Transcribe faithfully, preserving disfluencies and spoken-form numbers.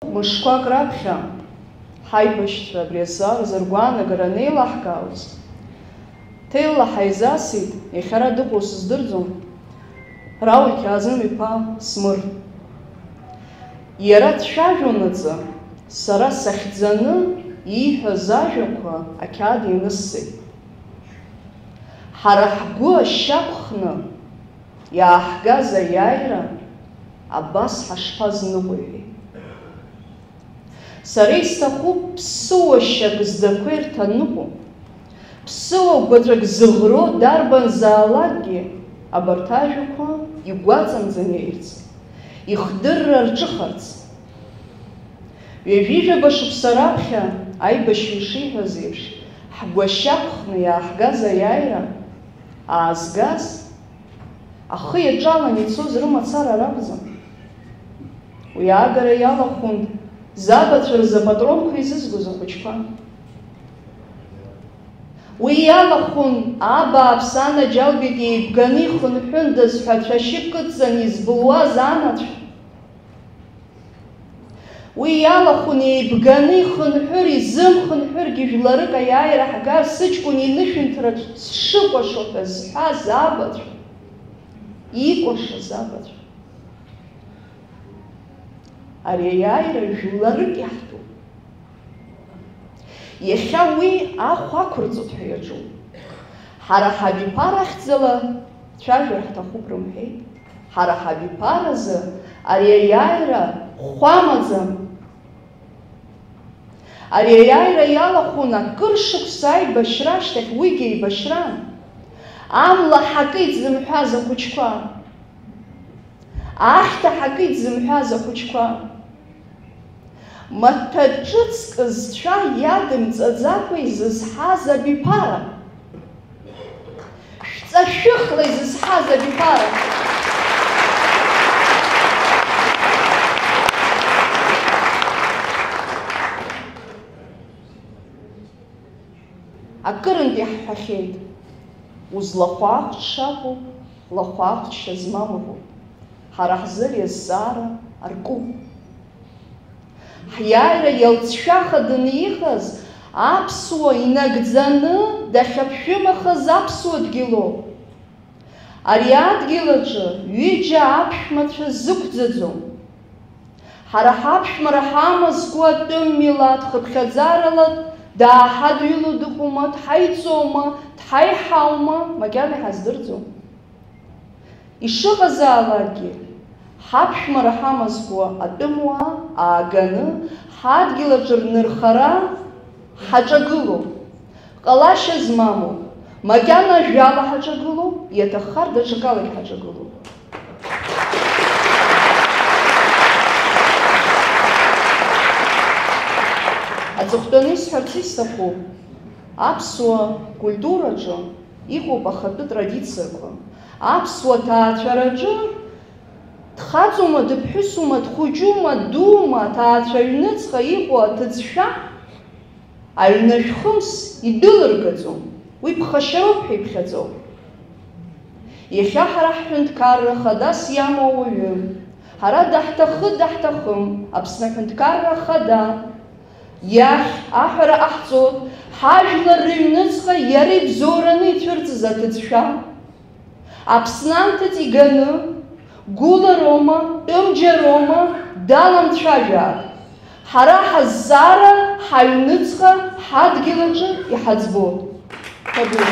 Мышқәак раԥхьа ҳаибашьцәа абри азҵаара ргәаанагара анеилаҳкаауаз, ҭелла ҳаизасит, иахьа ара дыҟоу сыздырӡом, Рауль Қьаазым-иԥа Смыр. Иара дцәажәонаҵы, сара сахьӡаны ииҳәаз ажәақәа ақьаад инысҵеит. Ҳара ҳгәы ашьақәхны иааҳгаз аиааира абас ҳашԥазныҟәеи ҳәа. Сара исҭахуп ԥсыуа шьак здақәа ирҭаныҟәо, ԥсыуа гәаҵәак зыӷроу дарбанзаалакгьы абарҭ ажәақәа игәаҵанӡа неирц, ихдырра рҿыхарц. Ҩажәижәаба шықәса раԥхьа аибашьҩы ишиҳәаз еиԥш, ҳгәашьақәхны иааҳгаз аиааира аазгаз, ахы иаҿалан ицоз рымацара ракәӡам. Уи аагара иалахәын забацәа рзы апатронқәа изызгоз ахәыҷқәа. Уи иалахәын, абааԥс анаџьалбеит еибганы ихынҳәындаз ҳәа цәашьык кыдҵаны избылуаз анацәа. Уи иалахәын еибганы ихынҳәыр, изымхынҳәыргьы жәларык аиааира ҳгар, сыҷкәын инышәынҭраҿ сшыкәашо ҳәа зҳәаз абацәа, икәашаз абацәа. Ари аиааира жәларык иаҳтәуп. Иахьа уи ахә ақәырҵоит ҳәа иаҿуп. Ҳара ҳабиԥара ахьӡала цәажәар ҳҭахуп рымҳәеит. Ҳара ҳабиԥаразы ари аиааира хәы амаӡам. Ари аиааира иалахәын акыр шықәса аибашьра ашьҭахь, уигьы еибашьран. Амла ҳакит зымҳәаз ахәыҷқәа. Ахьҭа ҳакит зымҳәаз ахәыҷқәа. Маҭәа ҿыцк зцәа иадымҵаӡакәа изызҳаз абиԥара. Шәҵашәыхла изызҳаз абиԥара. Акырынтә иаҳҳәахьеит, узлахәаахәт шакәу, лахәаахәтшьа змам ыҟоуп. Ҳара ҳзы ари азҵаара аркуп. Ҳиааира иалҵшәахаданы иҟаз аԥсуа инагӡаны дахьаԥшәымахаз аԥсуа дгьылоуп. Ари адгьыл аҿы ҩыџьа аԥшәмацәа зықәӡаӡом. Ҳара ҳаԥшәмара ҳамазкуа атәым милаҭ хыԥхьаӡарала дааҳадҩыло дыҟоума, дҳаиҵоума, дҳаиҳаума, макьана иҳаздырӡом. Ишыҟазаалакгьы, ҳаԥшәмара ҳамазкуа атәымуаа ааганы ҳадгьыл аҿы рнырхара ҳаҿагылоуп. Ҟалашьа змамоуп, макьана ажәала ҳаҿагылоуп, иаҭаххар даҽакалагь ҳаҿагылоуп. Аҵыхәтәаны исҳәарц исҭаху, аԥсуа культураҿы иҟоуп ахатәы традициақәа. Аԥсуа ҭаацәараҿы дхаҵоума, дыԥҳәысума, дхәыҷума, дума, аҭаацәа аҩныҵҟа иҟоу аҭыӡшәа аҩнашә хымс идәылыргаӡом, уи ԥхашьароуп ҳәа иԥхьаӡоуп. Иахьа ҳара ҳҳәынҭқарра хадас иамоу ауаҩы, ҳара даҳҭахы-даҳҭахым, Аԥсны аҳәынҭқарра ахада иахь аҳәара ҟаҳҵоит, ҳажәлар рыҩныҵҟа иара ибзоураны ицәырҵыз аҭыӡшәа. Аԥсны анҭыҵ иганы, гәылароума, тәымџьароума, даламцәажәааит. Ҳара ҳазҵаара ҳаҩныҵҟа ҳадгьыл аҿы иҳаӡбоит. Ҭабуп.